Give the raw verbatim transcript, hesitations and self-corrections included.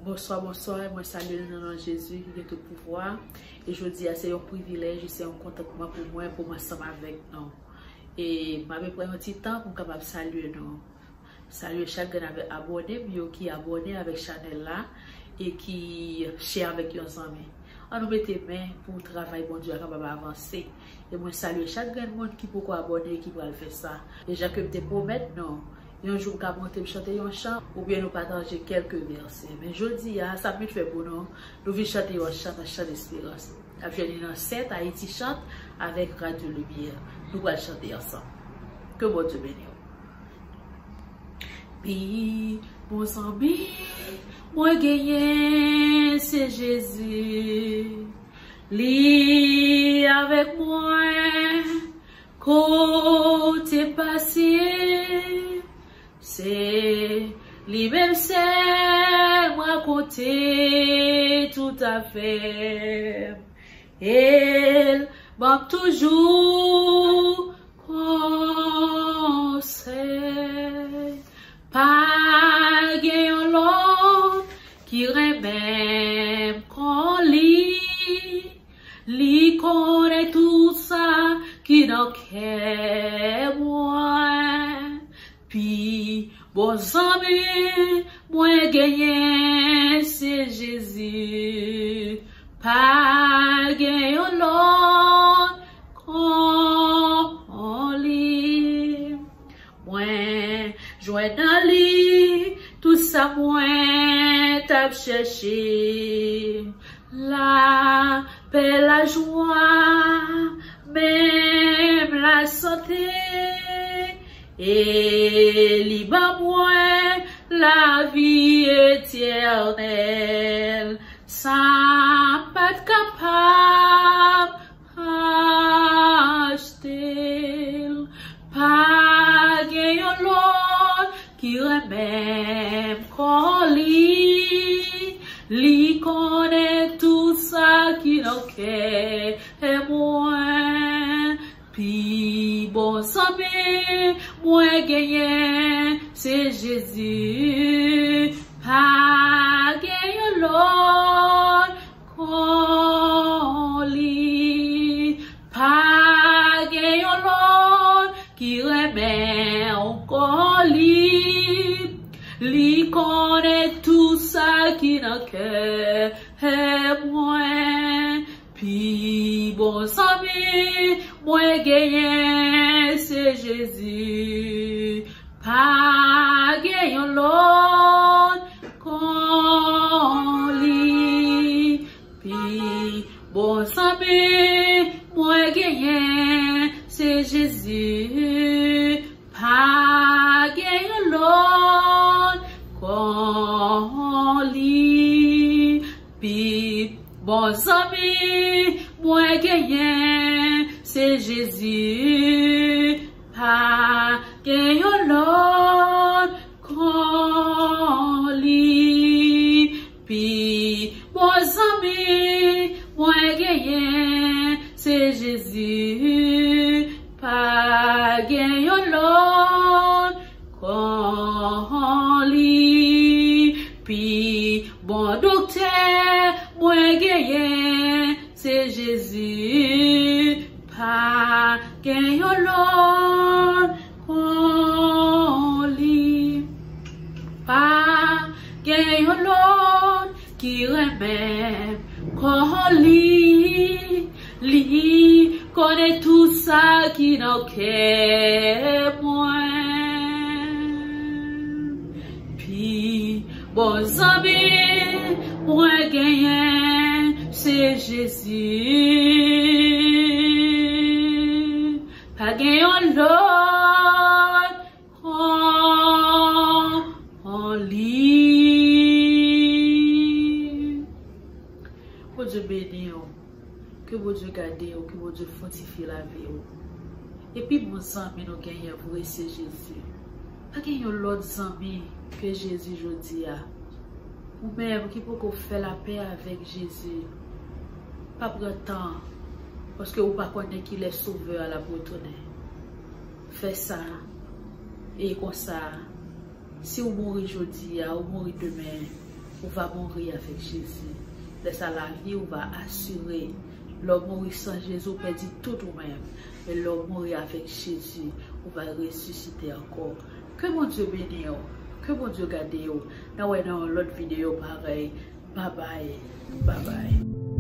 Bonswa, bonswa, mwen salye nou nan non Jezi ki gen tout pouvwa. E jodi a se yon privilèj, e se yon kontantman pou mwen, pou mwen ansanm avèk nou. E m ape pran yon ti tan pou m kapab salye nou. Salye chak grenn avèk abòne m yo ki abòne avèk chanèl la e ki share avèk yon zanmi. An nou mete men pou travay Bondye a kapab avanse. E mwen salye chak grenn moun ki poko abòne e ki pral fè sa. E jan ke m te pwomèt nou, yon jou m ka monte m chante yon chan, oubyen nou pataje kèlke vèsè. Men jodi a, sa m vin fè pou nou, nou vin chante yon chan nan chan desperans. N ap jwenn li nan sèt Ayiti Chante avèk Radyo Limyè. Nou pral chante ansanm. Ke Bondye beni w. Pi bon zanmi mwen genyen se Jezi. Li avèk mwen kote m pase. Se li menm sèl mwen konte tout afè. E l ban m toujou konsèy. Pa gen yon lòt ki renmen m kon li. Li konnen tout sa ki nan kè mwen. Pi bon zanmi mwen genyen se Jezi. Pa gen yon lòt kon li. Mwen jwenn nan li tout sa mwen t ap chèche. Lapè, lajwa, menm lasante. E li ban mwen lavi etènèl. Sa m pa t kapab achte l. Pa gen yon lòt ki renmen m kon li. Li konnen tout sa ki nan kè mwen. Pi bon zanmi mwen genyen se Jezi. Pa gen yon lòt kon li. Pa gen yon lòt ki renmen w kon li. Li konnen tout sa ki nan kè mwen. Pi bon zanmi mwen genyen se Jezi. Pa gen yon lòt kon li. Pi bon zanmi mwen genyen se Jezi. Pa gen yon lòt kon li. Pi bon zanmi mwen genyen se Jezi. Pa gen yon lòt kon li. Pi bon zanmi mwen genyen se Jezi. Pa gen yon lòt kon li. Pi bon doktè mwen genyen se Jezi. Pa gen yon lòt kon li. Pa gen yon lòt ki renmen m kon li. Li konnen tout sa ki nan kè mwen. Pi bon zanmi mwen genyen se Jezi. Pa gen yon lòt kon li. Bondye beni w. Ke Bondye gade w, ke Bondye fòtifye lavi w. E pi bon zanmi nou genyen vre se Jezi. Pa gen yon lòt zanmi ke Jezi jodi a. Ou menm ki poko fè lapè avèk Jezi, pa pran tan, paske ou pa konnen kilè Sovè a l ap retounen. Fè sa, e konsa, si w mouri jodi a, ou mouri demen, Ou va mouri avèk Jezi. Lè sa lavi ou va asire. Lè w mouri san Jezi, ou pèdi tout ou menm. Men lè w mouri avèk Jezi, ou va resisite ankò. Ke Bondye beni w. Ke Bondye gade w. N a wè nan yon lòt videyo parèy. Babay. Babay.